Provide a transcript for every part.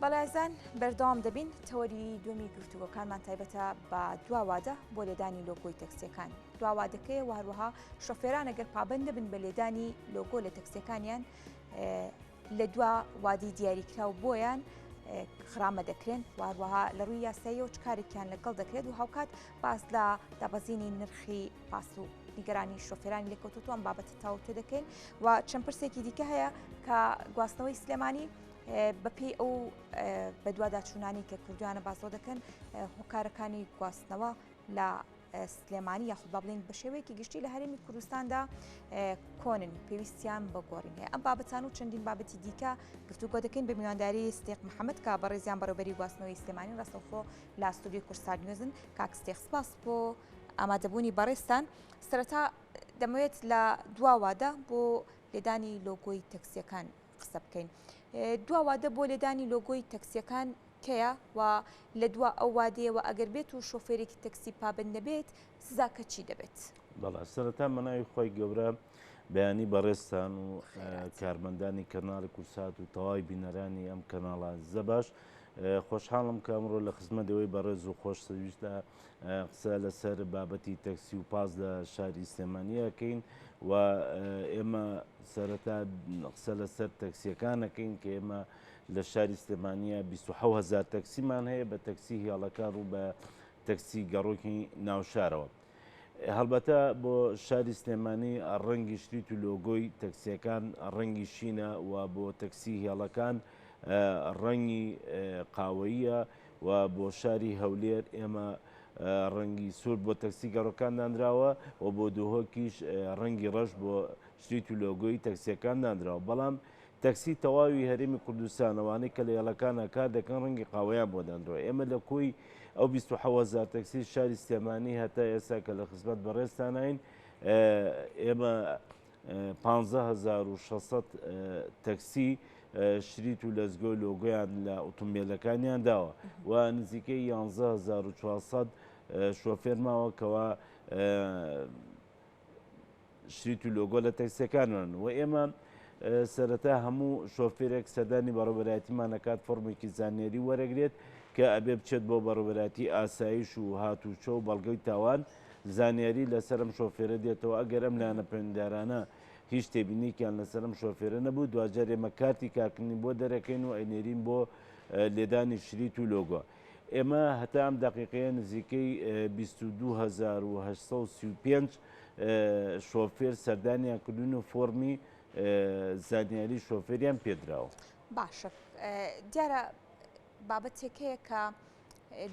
بەڵێ ئازیزان بەردەوام دەبین تەوەری دووەمی گفتوگۆکانمان تایبەتە بە دوا وادە بۆ لێدانی لۆگۆی تەکسیەکان دوا وادەکەیە و هەروەها شۆفێران ئەگەر پابند نەبن بە لێدانی لۆگۆ لە تەکسیەکانیان لە دوا وادی دیاریکراو بۆیان غرامە دەکرێن و هەروەها لە ڕووی یاساییەوە چ کارێکیان لەگەڵ دەکرێت و هاوکات باس لە دابەزینی نرخی پاس و نیگەرانی شۆفێرانی لێکەوتووە ئەم بابەتە تاوتوێ دەکەین و چەند پرسێکی دیکە هەیە کە گواستنەوەی سلێمانی بەپێی ئەو بەدواداچوونانی کە کردویانە باسەوە دەکەن هۆکارەکانی گواستنەوە لە سلێمانی یاخود با بڵین بە شێوەیەکی گشتی لە هەرێمی کوردستاندا کۆنن پێویستیان بە گۆڕین هەیە ئەم بابەتان و چەندین بابەتی دیکە گفتوگۆ دەکەین بە میوانداری ستێق محەممەد کە بەڕێزیان بەڕێوبەری گواستنەوەی سلێمانی ڕاستەوخۆ لە ستودیۆی کوردسات نیوزن کاک ستێق سپاس بۆ ئامادەبوونی بەڕێزتان سەرەتا دەمەوێت لە دوا وادە بۆ لێدانی لۆگۆی تەکسیەکان قسە بکەین دوا وادە بۆ لێدانی لۆگۆی تەکسیەکان کەیە و لە دوا ئەو وادەیەوە ئەگەر بێت و شۆفێرێکی تەکسی پابند نەبێت سزاکە چی دەبێت؟ بەڵێ سەرەتا بە ناوی خوای گەورە بەیانی بەڕێزتان و کارمەندانی کەناڵی کورسات و تەواوی بینەرانی ئەم کەناڵە زەباش خۆشحاڵم کە ئەمڕۆ لە خزمەت ئێوەی بەڕێز و خۆشەویستدا قسە لەسەر بابەتی تەکسی و پاس لە شاری سلێمانی ئەکەین و ئێمە سەرەتا قسە لەسەر تەکسیەکان ئەکەین کە ئێمە لە شاری سلێمانیە 26 هزار تەکسیمان هەیە بە تەکسی هێڵەکان و بە تەکسی گەڕۆکی ناوشارەوە. هەڵبەتە بۆ شاری سلێمانی ڕەنگی شریت و لۆگۆی تەکسیەکان ڕەنگی شینە و بۆ تەکسی هێڵەکان ڕەنگی قاوەییە و بۆ شاری هەولێر ئێمە ڕەنگی سوور بۆ تەکسی گەڕۆکان دانراوە و بۆ دهۆکیش ڕەنگی ڕەش بۆ شریت و لۆگۆی تەکسیەکان دانراوە بەڵام تەکسی تەواوی هەرێمی کوردستان ئەوانەی کە لە هێڵەکانا کار دەکەن ڕەنگی قاوەیان بۆ دانراوە ئێمە لە کۆی ئەو 27 هەزار تەکسی شاری سلێمانی هەتا ئێستا کە لە خزمەت بەڕێزتانین ئێمە 15600 تەکسی شریت و لەزگۆی لۆگۆیان لە ئۆتۆمبیلەکانیان داوە و نزیکەی 11400 شۆفێر ماوە کەوا شریت و لۆگۆ لە تەکسیەکانمان و ئێمە سەرەتا هەموو شۆفێرێک سەردانی بەڕێوەبەرایەتیمان ئەکات فۆرمێکی زانیاری وەرەگرێت کە ئەبێ بچێت بۆ بەڕێوەبەرایەتی ئاسایش و هاتوچۆ و بەڵگەی تاوان زانیاری لەسەر ئەم شۆفێرە دێتەوە ئەگەر ئەم لایەنە پەیوەندیدارانە هیچ تێبینیکیان لەسەر ئەم شۆفێرە نەبوو دواجار ئێمە کارتی کارکردنی بۆ دەرەکەین و ئەینێرین بۆ لێدانی شریت و لۆگۆ. ئێمە هەتا ئەم دەقیقەیە نزیکەی 22835 شۆفێر سەردانیان کردوون و فۆرمی زانیاری شۆفێریان پێدراوە. باشە دیارە بابەتێک هەیە کە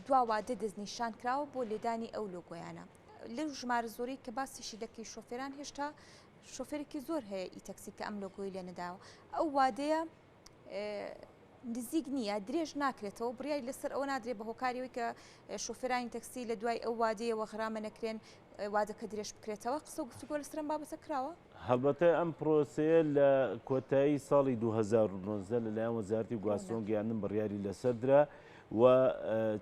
دوا وادە دەستنیشان کراوە بۆ لێدانی ئەو لۆگۆیانە لەو ژمارە زۆری کە باسیشی دەکەی شۆفێران هێشتا شۆفێرێکی زۆر هەیە ئی تەکسی کە ئەم لۆگۆی لێ نەداوە ئەو وادەیە نزیک نییە درێژ ناکرێتەوە بڕیاری لەسەر ئەوە نادرێت بە هۆکاری ئەوەی کە شۆفێرانی تەکسی لە دوای ئەو وادەیەوە غرامە نەکرێن وادەکە درێژ بکرێتەوە قسە و گفتوگۆ لەسەر ئەم بابەتە کراوە؟ هەڵبەتە ئەم پرۆسەیە لە کۆتایی ساڵی 2019 لەلایەن وەزارەتی گواستنەوە و گەیاندن بڕیاری لەسەر درا و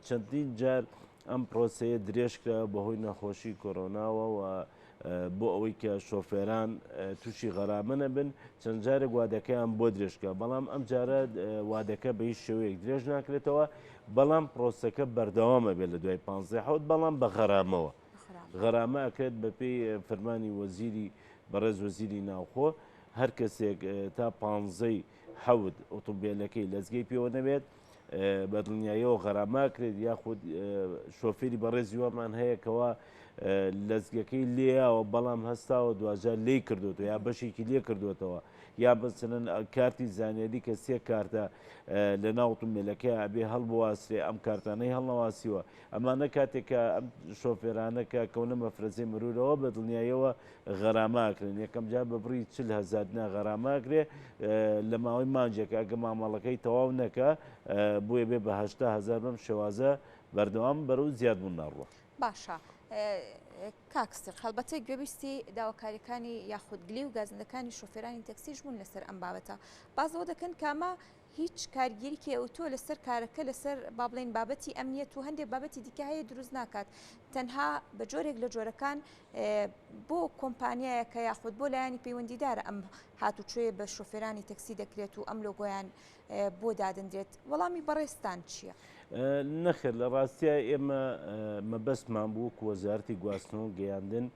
چەندین جار ئەم پرۆسەیە درێژکرا بەهۆی نەخۆشی کۆرۆناوە و بۆ ئەوەی کە شۆفێران تووشی غەرامە نەبن چەند جارێک وادەکەیان بۆ درێژکە بەڵام ئەم جارە وادەکە بە هیچ شێوەیەک درێژ ناکرێتەوە بەڵام پرۆسەکە بەردەوامە بێت لە دوای پ حوت بەڵام بە غەرامەوە غەرامە ئەکرێت بەپێی فەرمانی وەزیری بەڕێز وەزیری ناوخۆ هەر کەسێک تا پانزەی حەوت ئۆتۆمبیلەکەی لەزگەی پێوە نەبێت بە دڵنیاییەوە غەرامە ئەکرێت یاخود شۆفێری بەڕێزی وامان هەیە کەوا لەزگەکەی لێیاوە بەڵام هەستاوە دواجار لێی کردوێتەوە یا بەشێکی لێ کردوێتەوە یا بەسەرەن کارتی زانیاری کە سێ کارتە لە ناو ئۆتۆمبیلەکەی ئەبێ هەڵبواسرێ ئەم کارتانەی هەڵنەواسیوە ئەمانە کاتێک کە ئەم شۆفێرانە کە کەونە مەفرەزەی مرورەوە بە دڵنیاییەوە غەرامە ئەکرێن یەکەم جار بە بڕی 40 هەزار دینار غەرامە ئەکرێ لە ماوەی مانگێک ئەگە مامەڵەکەی تەواو نەکا بۆیە بێ بە 80 هەزار بەم شێوازە بەردەوام بەرەو زیادبوون ناڕوا. باشە کاک ستیق هەڵبەتە گوێبیستی داواکاریەکانی یاخود گلی و گازندەکانی شۆفێرانی تەکسیش بوون لەسەر ئەم بابەتە باس لەوە دەکەن کە ئەمە. هیچ کارگێریکی ئەوتۆ لەسەر کارەکە لەسەر با بڵێین بابەتی ئەمنیەت و هەندێک بابەتی دیکە هەیە دروست ناکات تەنها بە جۆرێک لە جۆرەکان بۆ کۆمپانیایەکە یاخود بۆ لایەنی پەیوەندیدارە ئەم هاتوچۆیە بە شۆفێرانی تەکسی دەکرێت و ئەم لۆگۆیان بۆ دادەندرێت وەڵامی بەڕێزتان چییە؟ نەخێر لە ڕاستیا ئێمە مەبەستمان بوو وەکو وەزارەتی گواستنەوە گەیاندن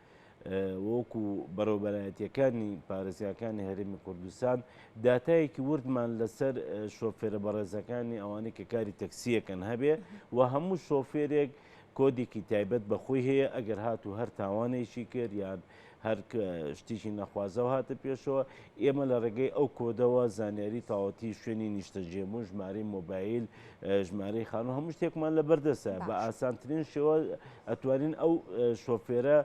وەکو بەڕێوەبەرایەتیەکانی پارێزگاکانی هەرێمی کوردستان داتایەکی وردمان لەسەر شۆفێرە بەڕێزەکانی ئەوانەی کە کاری تەکسیەکەن هەبێ و هەموو شۆفێرێک کۆدێکی تایبەت بە خۆی هەیە ئەگەر هاتوو هەر تاوانێکی کرد یان هەر شتێکی نەخوازەوە هاتە پێشەوە ئێمە لە ڕێگەی ئەو کۆدەوە زانیاری تاوەتی شوێنی نیشتەجێبوون ژمارەی مۆبایل ژمارەی خانوو هەموو شتێکمان لە بەردەستە بە ئاسانترین شێوە ئەتوانین ئەو شۆفێرە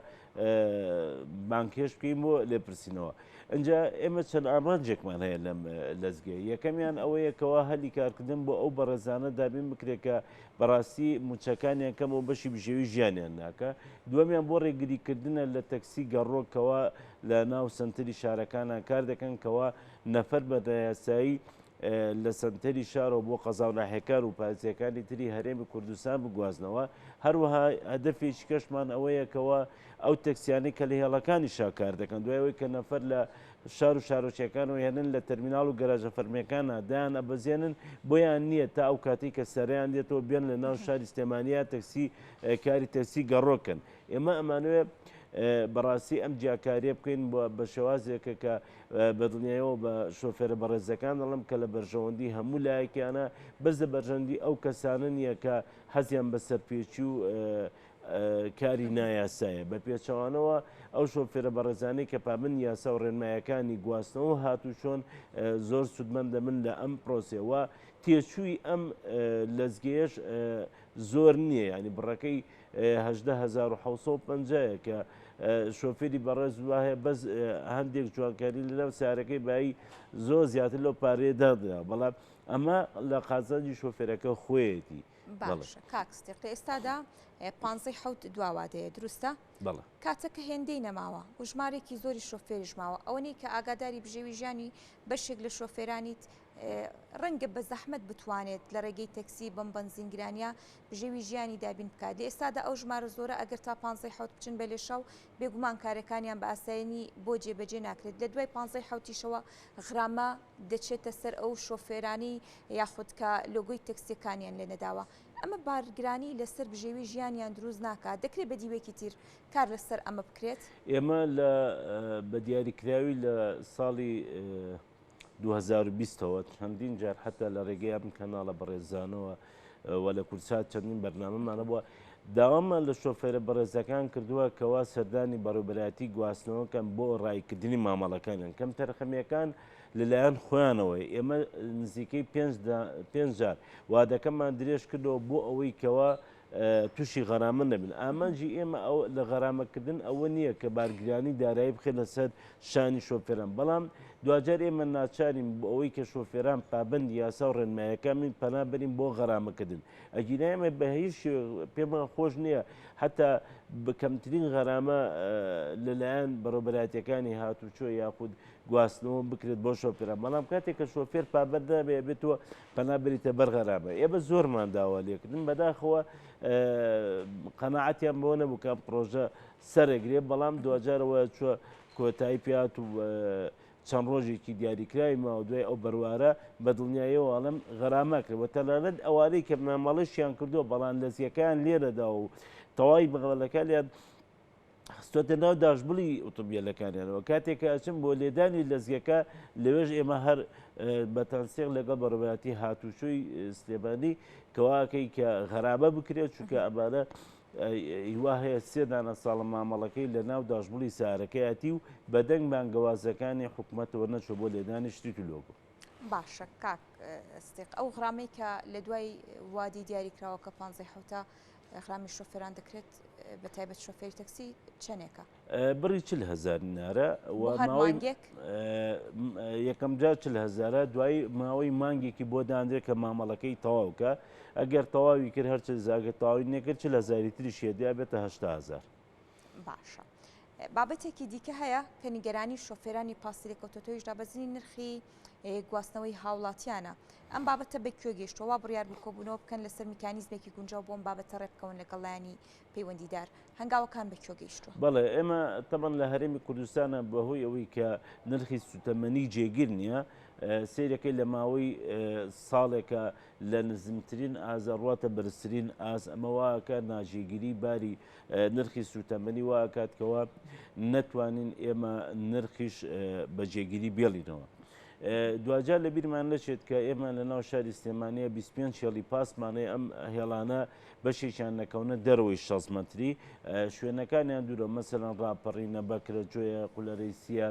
بانکێش بکەین بۆ لێپرسینەوە. ئەجا ئێمە چەند ئامانجێکمان هەیە لەم لەزگە یەکەمیان ئەوەیە کەوا هەلی کارکردن بۆ ئەو بەڕێزانە دابین بکرێت کە بەڕاستی موچەکانیان کەمە و بەشی بژێوی ژیانیان ناکە دووەمیان بۆ ڕێگریکردنە لە تەکسی گەڕۆک کەوا لە ناو سنتەری شارەکانە کار دەکەن کەوا نەفەر بە نایاسایی لە سەنتەری شارەوە بۆ قەزا و ناحیەکان و پارێزگاکانی تری هەرێمی کوردستان بگوازنەوە، هەروەها هەدەفێکی کەشمان ئەوەیە کەوا ئەو تەکسیانەی کە لە هێڵەکانی شار کار دەکەن دوای ئەوەی کە نەفەر لە شار و شارۆچکەکانەوە هێنن لە تەرمیناڵ و گەراجە فەرمیەکانە دایان ئەبەزێنن بۆیان نییە تا ئەو کاتەی کە سەرەیان دێتەوە بێن لە ناو شاری سلێمانیا تەکسی کاری تەکسی گەڕۆکن ئێمە ئەمانەوێ بەڕاستی ئەم جیاکاریە بکەین بە شێوازێکە کە بە دڵنیایەوە بە شۆفێرە بەڕێزەکان دەڵێم کە لە بەرژەوەندی هەموو لایەکیانە، بەس لە بەرژەندی ئەو کەسانە نییە کە حەزیان بە سەرپێچی و کاری نایاسایە. بە پێچەوانەوە ئەو شۆفێرە بەڕێزانەی کە پابەندی یاسا و ڕێنمایەکانی گواستنەوە و هاتوچۆن زۆر سوودمەند دەبن لە ئەم پرۆسەیە و تێچووی ئەم لەزگەیەش زۆر نییە یانی بڕەکەی 18750 یە کە شۆفێری بەڕێز وا هەیە بەس هەندێک جوانکاری لەناو سیارەکەی بایی زۆر زیاتر لەو پارەیە دادرا بەڵام ئەمە لە قازانجی شۆفێرەکە خۆیەتی باشە کاک ستیق لە ئێستادا پانزەی حەوت دواوادەیە دروستە؟ بەڵێ. کاتەکە هێندەی نەماوە و ژمارێکی زۆری شۆفێریش ماوە ئەوەنەی کە ئاگاداری بژێوی ژیانی بەشێک لە شۆفێرانیت ڕەنگە بە زەحمەت بتوانێت لە ڕێگەی تەکسی بەم بەنزین گرانیە بژێوی ژیانی دابین بکات لە ئێستادا ئەو ژمارە زۆرە ئەگەر تا پانزەی حەوت بچن بە لێشاو بێگومان کارەکانیان بە ئاسایانی بۆ جێبەجێ ناکرێت لە دوای پانزەی حەوتیشەوە غرامە دەچێتە سەر ئەو شۆفێرانی یاخود کە لۆگۆی تەکسیەکانیان لێ نەداوە ئەمە بارگرانی لەسەر بژێوی ژیانیان دروست ناکات دەکرێت بە دیوێکی تر کار لەسەر ئەمە بکرێت؟ ئێمە لە بە دیاریکراوی لە ساڵی 2020 ەوە چەندین جار حتا لە ڕێگەی ئەم کەناڵە بەڕێزانەوە و لە کوردسات چەندین بەرنامەمان هەبووە داوامان لە شۆفێرە بەڕێزەکان کردووە کەوا سەردانی بەڕێوبەرایەتی گواستنەوەکەن بۆ ڕایکردنی مامەڵەکانیان کەم تەرخەمیەکان لەلایەن خۆیانەوە ئێمە نزیکەی پێنج جار وادەکەمان درێژ کردەوە بۆ ئەوەی کەوا تووشی غەرامە نەبن. ئامانجی ئێمە لە غەرامەکردن ئەوە نییە کە بارگرانی دارایی بخەینە سەر شانی شۆفێران، بەڵام دواجار ئێمە ناچارین بۆ ئەوەی کە شۆفێران پابەندی یاسا و ڕێنمایەکان بین پەنا بەرین بۆ غەرامەکردن. ئەگینا ئێمە بە هیچ شێوەیەک پێمان خۆش نییە حەتا بە کەمترین غەرامە لەلایەن بەڕێوەبەرایەتییەکانی هاتوچۆ یاخود گواستنەوە بکرێت بۆ شۆفێران، بەڵام کاتێک کە شۆفێر پابەند نابێت ئەبێت تۆ پەنا بریتە بەر غەرامە ئێمە زۆرمان داوا لێکردن بەداخەوە قەناعەتیان بەوە نەبوو کە ئەم پرۆژە سەرەگرێ بەڵام دوجارەوە چوە کۆتایی پێات و چەند ڕۆژێکی دیاریکراوی ماوە دوای ئەو بەروارە بە دڵنیاییەوە ئەڵێم غەرامە کرد و تەنانەت ئەوانەی کە مامەڵەشیان کردووە بەڵام لەزیەکەیان لێنەدا و تەواوی مامەڵەکانیان خستۆتە ناو داشبڵی ئۆتۆمبیلەکانیانەوە کاتێک کە ئەچن بۆ لێدانی لەزگەکە لەوێش ئێمە هەر بە تەنسیق لەگەڵ بەڕێوەبەرایەتی هاتوچۆی سلێمانی کەواکەی کە غەرامە بکرێت چونکە ئەمانە هیوا هەیە سێ دانە ساڵە مامەڵەکەی لە ناو داشبڵی سارەکەیەتی و بەدەنگ بانگەوازەکانی حکومەتەوە نەچوە بۆ لێدانی شتیت و لۆگۆ. باشە کاک ستیق ئەو غرامەی کە لە دوای وادی دیاری کراوە کە پانزەی حوتە غرامی شۆفێران دەکرێت بە تایبەت شۆفێری تەکسی چەندێکە؟ بڕی 40 هەزار دینارە و ماوەی یەکەم جار 40 هەزارە دوای ماوەی مانگێکی بۆ دانرێت کە مامەڵەکەی تەواوکە ئەگەر تەواوی کرد هەر چل زاگە تەواوی نەکرد 40 هەزاری تریش هێدیا بێتە 80 هەزار. باشە بابەتێکی دیکە هەیە کە نیگەرانی شۆفێرانی پاسی لێکەوتۆتەوەیش دابەزینی نرخی گواستنەوەی هاوڵاتیانە. ئەم بابەتە بە کوێ گەیشتووە؟ وا بڕیار بوو کۆبوونەوە بکەن لەسەر میکانیزمێکی گونجاو بۆ ئەم بابەتە ڕێبکەون لەگەڵ لایەنی پەیوەندیدار. هەنگاوەکان بە کوێ گەیشتووە؟ بەڵێ ئێمە تەبەن لە هەرێمی کوردستانە بەهۆی ئەوەی کە نرخی سوتەمەنی جێگیر نییە سەیرەکەی لە ماوەی ساڵێکە لە نزمترین ئاست ئەڕواتە بەرزترین ئاست ئەمە واکە ناجێگیری باری نرخی سوتەمەنی واکات کەوا نەتوانین ئێمە نرخیش بە جێگیری بێڵینەوە. دواجار لە بیرمان نەچێت کە ئێمە لە ناو شاری سلێمانیە 25 هێڵی پاسمانەیە ئەم هێڵانە بەشێکیان نەکەونە دەرەوەی 6 مەتری شوێنەکانیان دوورە مەسەلەن ڕاپەڕینە بەکرەجۆیە قولەرەیسیە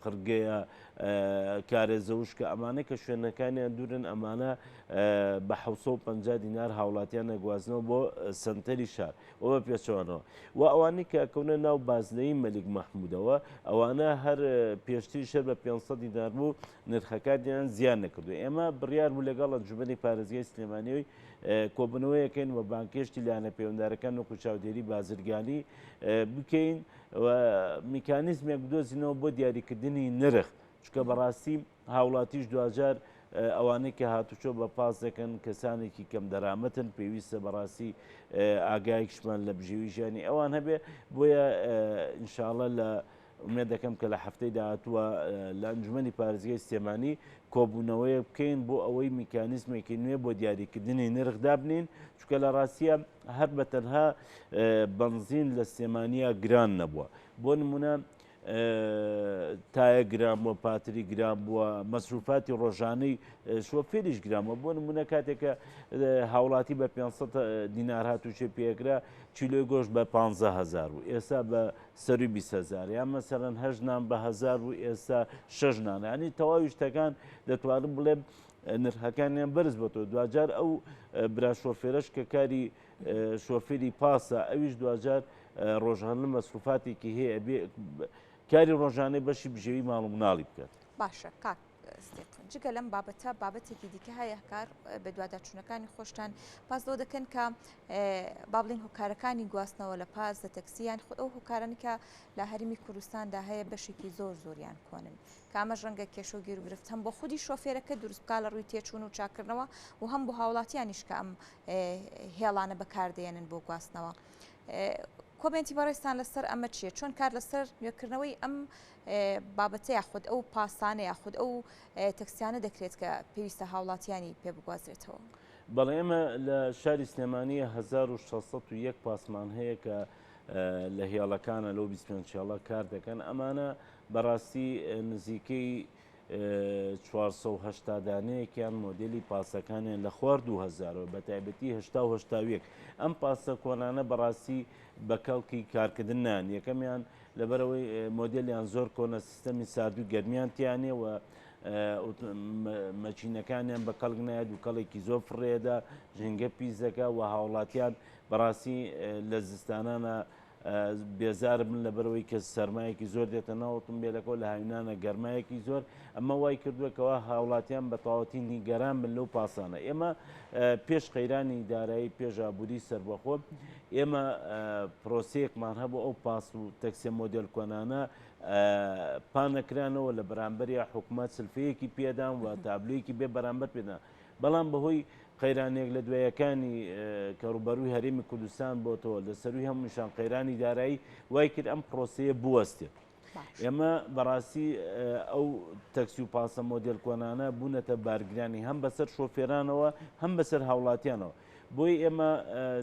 قڕگەیە کارێزەوشکە ئەمانە کە شوێنەکانیان دوورن ئەمانە بە 750 دینار هاوڵاتیان نەگوازنەوە بۆ سنتەری شار و بە پێچەوانەوە و ئەوانەی کە ئەکەونە ناو بازنەی مەلیک مەحمودەوە ئەوانە هەر پێشتریش هەر بە 500 دینار بوو نرخەکانیان زیان نەکردو ئێمە بڕیار بوو لەگەڵ ئەنجومەنی پارێزگای سلێمانیەوەی کۆبنەوەیەکەین و بانکێشتی لایەنە پەیوەندارەکان وەکو چاودێری بازرگانی بکەین و میکانیزمێک بدۆزینەوە بۆ دیاریکردنی نرخ چونکە بەڕاستی هاوڵاتیش دواجار ئەوانەی کە هاتوچۆ بە پاس دەکەن کەسانێکی کەم دەرامەتن پێویستە بەڕاستی ئاگایکشمان لە بژێوی ژیانی ئەوان هەبێ بۆیە ئینشاءاللە لە ئومێد دەکەم کە لە هەفتەی داهاتووە لە ئەنجومەنی پارێزگای سلێمانی کۆبوونەوەیەک بکەین بۆ ئەوەی میکانیزمێکی نوێ بۆ دیاریکردنی نرخ دابنین چونکە لە ڕاستیە هەر بە تەنها بەنزین لە سلێمانیا گران نەبووە بۆ نمونە تایە گران بووە، پاتری گران بووە، مەسروفاتی ڕۆژانەی شۆفێریش گران بووە. بۆ نمونە کاتێک کە هاوڵاتی بە 500 دینار هاتوچێ پێکرا، کیلۆی گۆشت بە 15 هەزار بوو، ئێستا بە سەروی 20 هەزار، یان مەسەلەن هەشت نان بە هەزار بوو، ئێستا شەش نان. یانی تەواوی شتەکان دەتوانم بڵێم نرخەکانیان بەرز بۆتەوە. دواجار ئەو برا شۆفێرەش کە کاری شۆفێری پاسە ئەویش دواجار ڕۆژانە مەسروفاتێکی هەیە ئەبێ کاری ڕۆژانەی بەشی بژێوی ماڵ و مناڵی بکات. باشە کاک سدیق جگە لەم بابەتە بابەتێکی دیکە هەیە کار بەدواداچوونەکانی خۆشتان باس لەوە دەکەن کە با بڵێین هۆکارەکانی گواستنەوە لە پاس لە تەکسی یان خود ئەو هۆکارانە کە لە هەرێمی کوردستاندا هەیە بەشێکی زۆر زۆریان کۆنن کە ئەمەش ڕەنگە کێشە و گیروگرفت هەم بۆ خودی شۆفێرەکە دروست بکات لە ڕووی تێچوون و چاککردنەوە و هەم بۆ هاوڵاتیانیش کە ئەم هێڵانە بەکاردێنن بۆ گواستنەوە. کۆمێنتی بەڕێزتان لەسەر ئەمە چییە؟ چۆن کار لەسەر نوێکردنەوەی ئەم بابەتە یاخود ئەو پاسانە یاخود ئەو تەکسیانە دەکرێت کە پێویستە هاوڵاتیانی پێ بگوازرێتەوە؟ بەڵێ ئێمە لە شاری سلێمانی 1601 پاسمان هەیە کە لە هێڵەکانە لەو 25 هێڵە کار دەکەن ئەمانە بەڕاستی نزیکەی 480 دانەیەکیان مۆدێلی پاسەکانیان لە خوار 2000ەوە بە تایبەتی 80 و 81 ئەم پاسە کۆنانە بەڕاستی بە کەڵکی کارکردن نان یەکەمیان لەبەرەوەی مۆدێلیان زۆر کۆنە سیستەمی سارد و گەرمیان تیانێ و مەچینەکانیان بە کەڵک نایەت و کەڵێکی زۆر فڕێدا ژینگە پیس دەکا و هاوڵاتیان بەڕاستی لە زستانانە بێزار بن لەبەرئەوەی کە سەرمایەکی زۆر دێتە ناو ئۆتۆمبێلەکەوە لە هاوینانە گەرمایەکی زۆر ئەمە وای کردووە کەوا هاوڵاتیان بە تەواوەتی نیگەران بن لەو پاسانە ئێمە پێش قەیرانی دارایی پێش ئابووری سەربەخۆ ئێمە پرۆسەیەکمان هەبوو ئەو پاس و تەکسیە مۆدێل کۆنانە پانەکرانەوە لە بەرامبەریا حکومەت سلفەیەکی پێدان و تابلۆیەکی بێ بەرامبەر پێدان بەڵام بەهۆی قەیرانە یەک لە دوایەکانی کە ڕووبەرووی هەرێمی کوردستان بۆتەوە لە سەرووی هەمووشان قەیرانی دارایی وای کرد ئەم پرۆسەیە بوەستێت. ئێمە بەڕاستی ئەو تەکسی و پاسە مۆدێل کۆنانە بوونەتە بارگرانی هەم بەسەر شۆفێرانەوە هەم بەسەر هاوڵاتیانەوە. بۆی ئێمە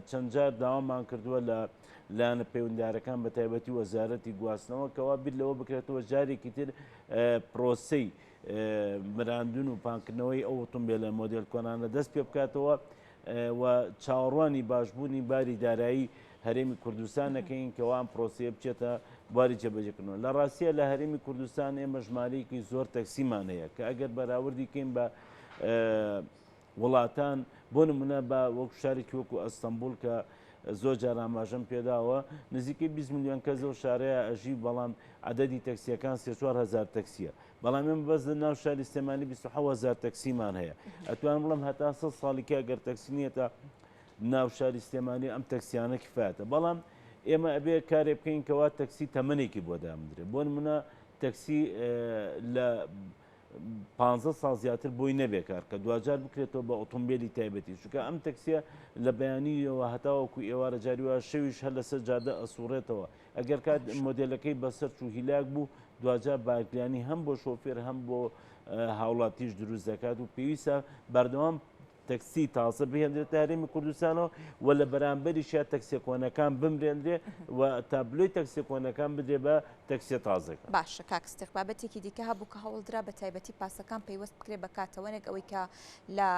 چەند جار داوامان کردووە لە لایەنە پەیوەندارەکان بە تایبەتی وەزارەتی گواستنەوە کەوا بیر لەوە بکرێتەوە جارێکی تر پرۆسەی مراندن و پانکردنەوەی ئەو ئۆتۆمبێلە مۆدێل کۆنانە دەست پێ بکاتەوە و چاوەڕوانی باشبوونی باری دارایی هەرێمی کوردستان نەکەین کەوا ئەم پرۆسەیە بچێتە بواری جێبەجێکردنەوە. لە ڕاستیە لە هەرێمی کوردستان ئێمە ژمارەیەکی زۆر تەکسیمان هەیە کە ئەگەر بەراوردی کەین بە وڵاتان بۆ نمونە بە وەک شارێکی وەکو ئەستەنبوڵ کە زۆر جار ئاماژەم پێداوە نزیکەی 20 ملیۆن کەس لەو شارەیە ئەژی بەڵام عەدەدی تەکسیەکان سێ چوار هەزار تەکسیە بەڵام ئێمە بەس لە ناو شاری سلێمانی 27 هەزار تەکسیمان هەیە ئەتوانم بڵێم هەتا 100 ساڵی کە گەر تەکسی نیەتە ناو شاری سلێمانی ئەم تەکسیانە کفایەتە بەڵام ئێمە ئەبێ کارێ بکەین کەوا تەکسی تەمەنێکی بۆ دامدرێ بۆ نمونە تەکسی لە پ ساڵ زیاتر بۆی نەبێ کار کە دواجار بکرێتەوە بە ئۆتۆمبیلی تایبەتی، چونکە ئەم تەکسیە لە بەیانیەوە هەتاوەکو ئێوارە جاری وایە شەویش هەر لەسەر جادە ئەسوڕێتەوە، ئەگەر کات مۆدێلەکەی بەسەر چوو هیلاک بوو دواجار بارگرانی هەم بۆ شۆفێر هەم بۆ هاوڵاتیش دروست دەکات و پێویستە بەردەوام تەکسی تازە بهێنرێتە هەرێمی کوردستانەوە و لە بەرامبەریشیا تەکسیە کۆنەکان بمرێنرێ و تابلۆی تەکسیە کۆنەکان بدرێ بە تەکسیە تازەکان. باشە کاک ستیق بابەتێکی دیکە هەبوو کە هەوڵدرا بە تایبەتی پاسەکان پەیوەست بکرێ بە کاتەوە نەک ئەوەی کە لە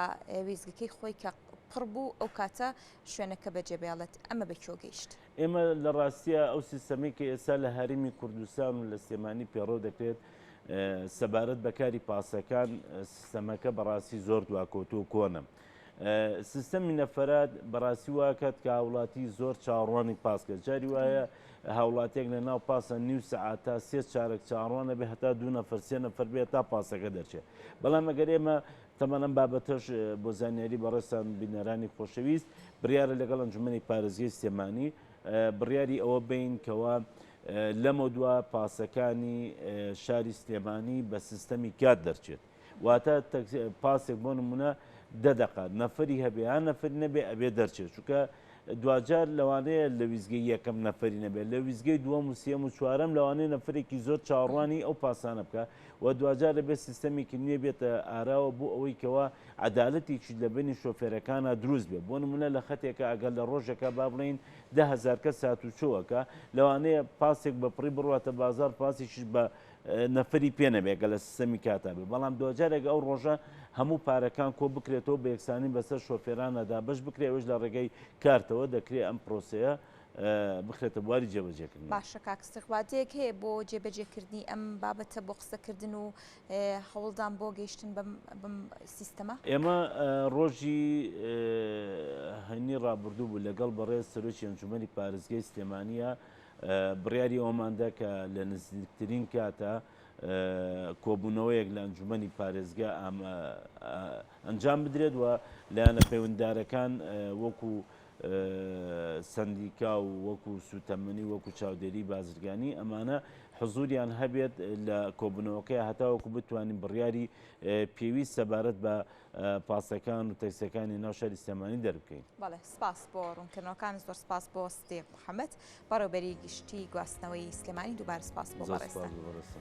وێستگەکەی خۆی کە پڕ بوو ئەو کاتە شوێنەکە بەجێ بێڵێت ئەمە بە کوێ گەیشت؟ ئێمە لە ڕاستیا ئەو سیستەمەی کە ئێستا لە هەرێمی کوردستان و لە سلێمانی پێڕەو دەکرێت سەبارەت بە کاری پاسەکان سیستەمەکە بەڕاستی زۆر دواکەوتوو و کۆنە. سیستەمی نەفەرات بەڕاستی واکات کە هاوڵاتی زۆر چاوەڕوانی پاس کرد جاری وایە هاوڵاتێک لە ناو پاسە نیو سەعات تا سێ چارەک چاوەڕوانە بێ هەتا دوو نەفەر سێ نەفەر بێت تا پاسەکە دەرچێت بەڵام ئەگەر ئێمە تەمان ئەم بابەتەش بۆ زانیاری بەڕێزتان بینەرانی خۆشەویست بڕیارە لەگەڵ ئەنجومەنی پارێزگەی سلێمانی بڕیاری ئەوە بین کەوا لەمەودوا پاسەکانی شاری سلێمانی بە سیستەمی کات دەرچێت واتە پاسێک بۆ نمونە دە دەقە نەفری هەبێ یان نەفری نەبێ ئەبێ دەرچێت چونکە دواجار لەوانەیە لە ویزگەی یەکەم نەفری نەبێت لە ویزگەی دووەم و سێم و چوارەم لەوانەیە نەفرێکی زۆر چاوەڕوانی ئەو پاسانە بکە و دواجار دەبێت سیستەمێکی نوێ بێتە ئاراوە بۆ ئەوەی کەوا عەدالەتێکی لە بەینی شۆفێرەکانا دروست بێت بۆ نمونە لە خەتێکا ئەگەر لە ڕۆژێکا با بڵێین 10,000 کەس هاتوچۆ ئەکا لەوانەیە پاسێک بە پڕی بڕواتە بازاڕ پاسێکیش بە نەفەری پێ نەبێت گە لە سیستەمی کاتا بێت بەڵام دواجارێک ئەو ڕۆژە هەموو پارەکان کۆ بکرێتەوە بە یەکسانی بەسەر شۆفێرانە دابەش بکرێت ئەوەش لە ڕێگەی کارتەوە دەکرێت ئەم پرۆسەیە بخرێتە بواری جێبەجێکردنەوە. باشە کاک ستیق وادەیەک هەیە بۆ جێبەجێکردنی ئەم بابەتە بۆ قسەکردن و هەوڵدان بۆ گەیشتن بەم سیستەمە؟ ئێمە ڕۆژی هەینی ڕابردوو بوو لەگەڵ بەڕێز سەرۆکی ئەنجومەنی پارێزگای سلێمانییە بڕیاری ئەوەمان دا کە لە نزیکترین کاتا کۆبوونەوەیەک لە ئەنجومەنی پارێزگا ئەنجام بدرێت و لایەنە پەیوەندیدارەکان وەکو سەندیکا و وەکو سوتەمەنی وەکو چاودێری بازرگانی ئەمانە حزوریان هەبێت لە کۆبوونەوەکەی هەتاوەکو بتوانین بڕیاری پێویست سەبارەت بە پاسەکان و تەکسیەکانی ناو شاری سلێمانی دەربکەین. بەڵێ سپاس بۆ ڕوونکردنەوەکان، زۆر سپاس بۆ سدیق محەمەد بەڕێوبەری گشتی گواستنەوەی سلێمانی، دووبارە سپاس بۆ زۆر سپاس بەڕێزتان. بۆ بەڕێزتان.